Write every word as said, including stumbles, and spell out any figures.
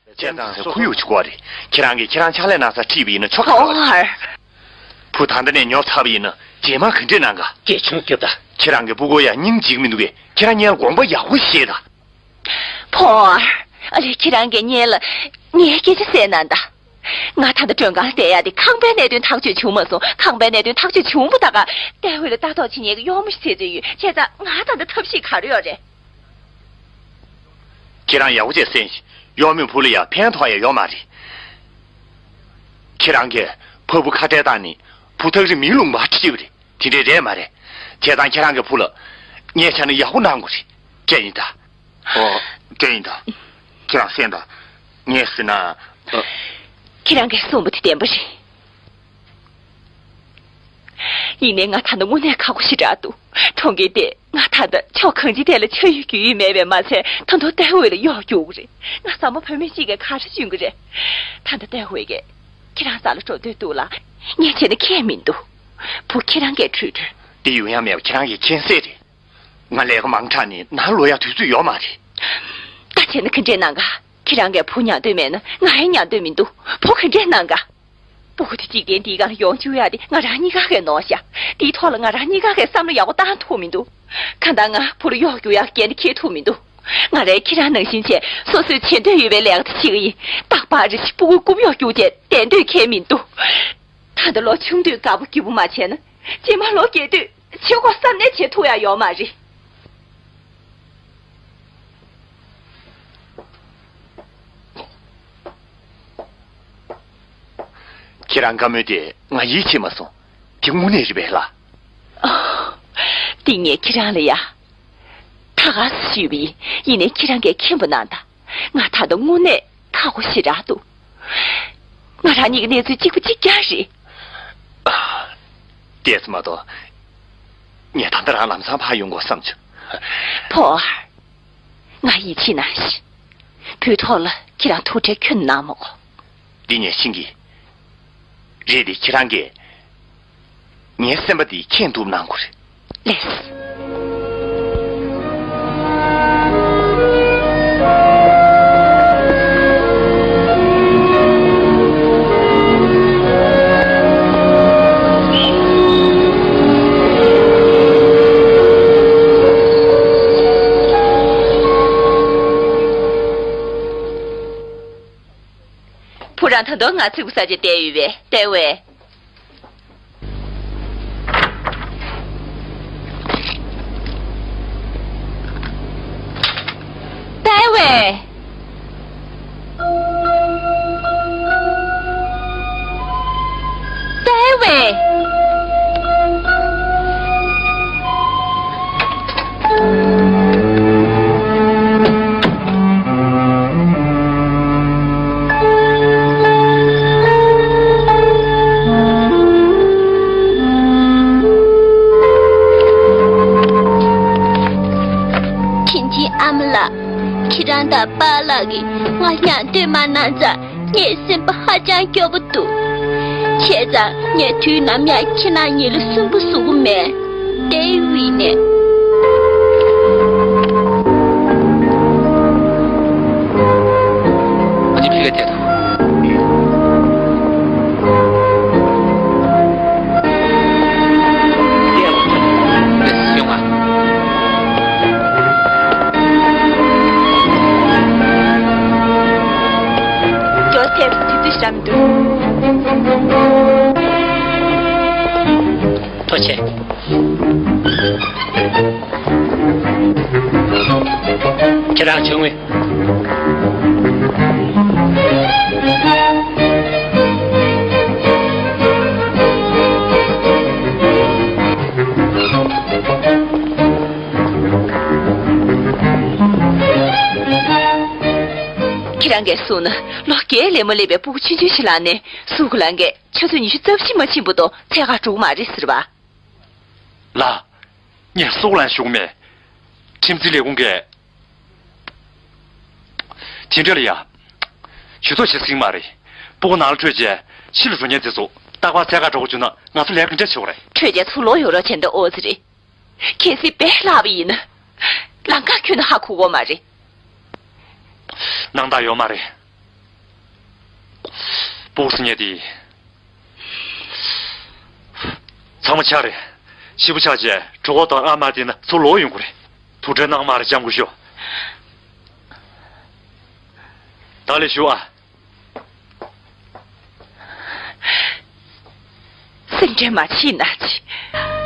བྱས་ཙང་ཁོར་ཡུག་ཅིག་དགོས་རེད། ཁྱེད་རང་གིས་ཁྱེད་རང་ཕྱག་ལས་གནང་སར་ཁྲིད་པ་ཡིན་ན་ཆོག་གི་རེད་བ། ཨོ་ཨར། བུ་ད་ལྟ་ནས་ཉོབ་ཚར་བ་ཡིན་ན་རྗེས་མ་ག་འདྲས་གནང་ག། སྐད་ཆུང་རྒྱོབ་ད། ཁྱེད་རང་གི་སྤུ་གུ་ཡང་སྙིང་རྗེ་གི་མི་འདུག་གས། ཁྱེད་རང་སྔོན་ལ་དགོངས་པ་ཡག་པོ་བཞེས་དང་། ཕོ་ཨར། ཨ་ལས་ཁྱེད་རང་གིས་སྔོན་ལ་ངའི་སྐད་ཆ་གསན་གནང་དང་། ང་ད་ལྟ་མགྲོན་ཁང་བསྡད་ཡག་དེ་ཁང་པའི་གནད་དོན་ཐག་གཅོད་བྱུང་མ་སོང་། ཁང་པའི་གནད་དོན་ཐག་གཅོད་བྱུང་བ་ད་ག་ལྟེ་བ་ལ་ལྟ་རྟོག་བྱེད་མཁན་གྱི་གཡོག་མོ་ཞིག་བཙལ་འདོད་ཡོད། བྱས་ཙང་ང་ད་ལྟ་ཐབས་ཤེས་ག་རེ་ཡོད་རེད། ཁྱེད་རང་ཡག་པོ་བྱས་གསན་ཞིག་གཡོག་མོས་བུ་ལ་ཡང་ཕན་ཐོགས་ཡག་ཡོད་མ་རེད། ཁྱེད་རང་གིས་ཕ་བུ་ཁ་བྲལ་བཏང་ནས་བུ་ཐག་རིང་མིའི་ལུང་པར་ཁྲིད་པ་རེད། དེ་འདྲས་རེད་མ་རེད། བྱས་ཙང་ཁྱེད་རང་གི་བུ་ལ་ངས་བྱས་ན་ཡག་པོ་གནང་དགོས་རེད། དྲན་ཡིན་ད། ཨོ། དྲན་ཡིན་ད། ཁྱེད་རང་གསན་དང་། ངས་ཟེར་ན། ཨ། ཁྱེད་རང་གིས་གསུངས་པ་དེ་བདེན་པ་རེད། ཡིན་ནའི་ང་ད་ལྟ་དངོས་གནས་ཁག་པོ་ཞེ་དྲག་འདུག་གྲོང་ཁྱེར་དེ་ང་ད་ལྟ་ཕྱོགས་གང་ཅི་ཐད་ལ་ཆ་ཡོད་རྒྱུས་ཡོད་མེད་པས་མ་ཚད། ད་དུང་ལྟེ་བ་ལ་གཡོག་རྒྱུག་གི་རེད། ང་ཟ་མ་བུད་མེད་གཅིག་གིས་ག་རེ་སྦྱིན་གི་རེད། ད་ལྟ་ལྟེ་བ་གིས་ཁྱེད་རང་ས་ལ་འགྲོ་འདོད་འདུག་ལ། ངས་བྱས་ན་ཁྱད་མི་འདུག་བུ་ཁྱེད་རང་གིས་ཁྲིད་འགྲོ། འདི་ཡོང་ཡ་མེད་པ་ཁྱེད་རང་གིས་མཁྱེན་གསལ་རེད། ང་ལས་ཀ་མང་དྲགས་ནས་ནང་ལོག་ཡག་དུས་ཚོད་ཡོད་མ་རེད། ད་བྱས་ན་ག་འདྲས་གནང་ག། ཁྱེད་རང་གིས་བུ་མྱང་འདོད་མེད་ན་ང་ཡང་མྱང་འདོད་མི་འདུག་བུ་ག་འདྲས་གནང་ག། སྤུ་གུ་དེ་འཇིག་རྟེན་འདིའི་སྒང་ལ་ཡོང་བཅུག་ཡག་དེ་ང་རང་གཉིས་ཀ་གིས་ནོར་ཤག་དེའི་ཐོག་ལ་ང་རང་གཉིས་ཀ་གིས་བསམ་བློ་ཡག་པོ་བཏང་ཐུབ་མི་འདུག་གང་ལྟར་ང་བུ་ལ་གཡོག་རྒྱུག་ཡག་འགན་འཁྱེར་ཐུབ་མི་འདུག་ང་རང་ཁྱེད་རང་ནང་བཞིན་བྱས་སོ་སོས་བྱེད་འདོད་ཡོད་པའི་ལས་ཀ་དེ་བྱེད་ཀྱི་ཡིན། རྟག་པར་རེ་བཞིན་སྤུ་གུ་རྐུབ་གཡོག་རྒྱུག་བྱས་བསྡད་འདོད་ཁྱད་མི་འདུག་ད་ལྟ་ལོ་ཆུང་དུས་དགའ་པོ་སྐྱིད་པོ་མ་བྱས་ན། རྗེས་མ་ལོ་རྒས་དུས་བྱེད་དགོས་བསམ་ནས་བྱེད་ཐུབ་ཡག་ཡོད་མ་རེད། ཁྱེད་རང་བཀའ་མོལ་དེ་ང་ཡིད་ཆེས་མ་སོང་། དེ་དངོས་གནས་རེད་པས་ལགས། ཨ། འདི་ངས་ཁྱེད་རང་ལ་ཡ། ད་ག་སེ་ཞུས་པ་ཡིན། ཡིན་ནའི་ཁྱེད་རང་གིས་མཁྱེན་པ་གནང་དང་། ང་ད་ལྟ་དངོས་གནས་ཁག་པོ་ཞེ་དྲག་འདུག་ང་རང་གཉིས་ཀྱི་གནས་ཚུལ་གཅིག་པ་གཅིག་རྐྱང་རེད། ཨ། དེ་ཙམ་མ་གཏོགས། ངས་ད་ལྟ་རང་ལམ་སང་ཕར་ཡོང་དགོས་བསམ་བྱུང་། ཕོ་ཨར། ང་ཡིད་ཆེས་གནང་ཞིག་བུའི་ཐོག་ལ་ཁྱེད་རང་ཐུགས་ཁྲལ་ཁྱོན་ནས་གནང་མ་དགོས། འདི་ངས་ཤེས་ཀྱི། རེད་དེ་ཁྱེད་རང་གིས་ངའི་སེམས་པ་འདི་མཁྱེན་ཐུབ་གནང་དགོས་རེད། ལགས་སོ། བུ་རང་ད་དུང་ང་ཚིག་པ་ཟ་བྱས་བསྡད་ཡོད་པས། ལྟེ་བས། ལྟེ་བས། ལྟེ་བས། དྲིན་ཆེན་ཨ་མ་ལགས། ཁྱེད་རང་དང་པཱ་ལགས་ཀྱིས་ང་མྱང་འདོད་མ་གནང་ཙང་། ངའི་སེམས་པ་ཧ་ཅང་སྐྱོ་པོ་འདུག་བྱས་ཙང་ངས་དུས་ནམ་ཡང་ཁྱེད་རྣམ་གཉིས་ལ་སུན་པོ་བཟོ་གི་མེད། ལྟེ་བའི་ནས། ང་གཉིས་ཕ་གིར་བསྡད་དང་། ཡོང་ང་། ཇོ་སེབ་དུས་ཚོད་ཞེ་དྲག་མི་འདུག་ཐུགས་རྗེ་ཆེ། ཁྱེད་རང་བྱུང་ངས། ཁྱེད་རང་གིས་གསུངས་ན་ལོ་བརྒྱད་ལས་མ་སླེབས་པའི་སྤུ་གུ་ཆུང་ཆུང་ཞིག་ལངས་ནས་སུའུ་ཁུ་ལན་གྱིས་ཆུ་ཚོད་ཉི་ཤུ་རྩ་བཞི་མ་ཕྱིན་བར་དུ་འཚོལ་གར་འགྲོ་གི་མ་རེད་ཟེར་བ། ལགས། ངས་སུའུ་ཁུ་ལན་ཞུ་གི་མེད། ཁྲིམས་འཛིན་ལས་ཁུངས་ཀྱིས། དེ་འདྲ་ལ་ཡ། ཇུས་གཏོགས་བྱེད་སྲིད་མ་རེད། སྤུ་གུ་ནང་ལ་འཕྲོད་རྗེས་ཕྱི་ལ་འགྲོ་མཁན་དེ་ཚོ་རྟག་པར་འཚོལ་གར་འགྲོ་དགོས་བྱུང་ན་ང་ཚོ་ལས་ག་འདྲ་བྱེད་དགོས་རེད། འཕྲོད་རྗེས་ཚུར་ལོག་ཡོང་རོགས་བྱས་ན་འདི་ཨོ་ཙི་རེད། གལ་སྲིད་དཔེ་ལྷག་པ་ཡིན་ན། ལམ་ཁ་ཁྱོན་ནས་ཧ་གོ་གི་མ་རེད། སྣང་དག་ཡོད་མ་རེད། སྤུག་སེ་ཉལ་དེ། ཚང་མ་ཆག་རེད། ཤི་བོ་ཆག་བྱས་གྲོད་ཁོག་དང་ཨ་མ་དེ་ན་ཚུར་ལོག་ཡོང་གི་རེད། ཐུགས་ཁྲལ་གནང་མ་རེད། ལྕམ་སྐུ་ཞབས། ད་ལས་ཞུ་ཨ། སེམས་ཁྲལ་མ་བྱེད་ན་ཅི།